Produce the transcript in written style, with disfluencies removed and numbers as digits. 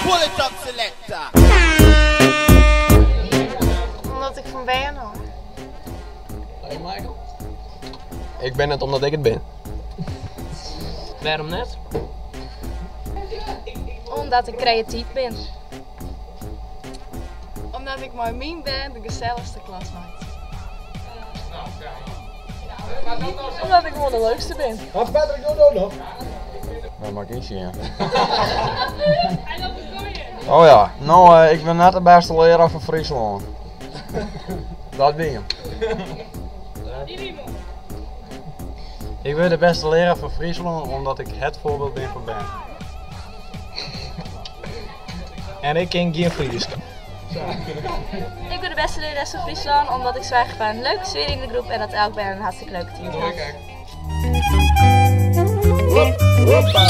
Pull it up selector. Omdat ik fan bern hâld. Hey Michael. Ik bin it omdat ik it bin. Wêrom net? Omdat ik kreatyf bin. Omdat ik mei myn bern de gesellichste klas meitsje. Omdat ik gewoan de leukste bin. Wat Patrick doet ook nog. Dat moat ik eens sjen. Oh ja, no ik bin net de bêste learaar fan Fryslân. Dat wie him. Ik wurd de bêste learaar fan Fryslân omdat ik het foarbyld bin foar bern. En ik kin gjin Frysk. Ik wurd de bêste learares fan Fryslân omdat ik soargje foar in leuke sfear yn de groep en dat elk bern in hartstikke leuke tiid hat. Hoppa.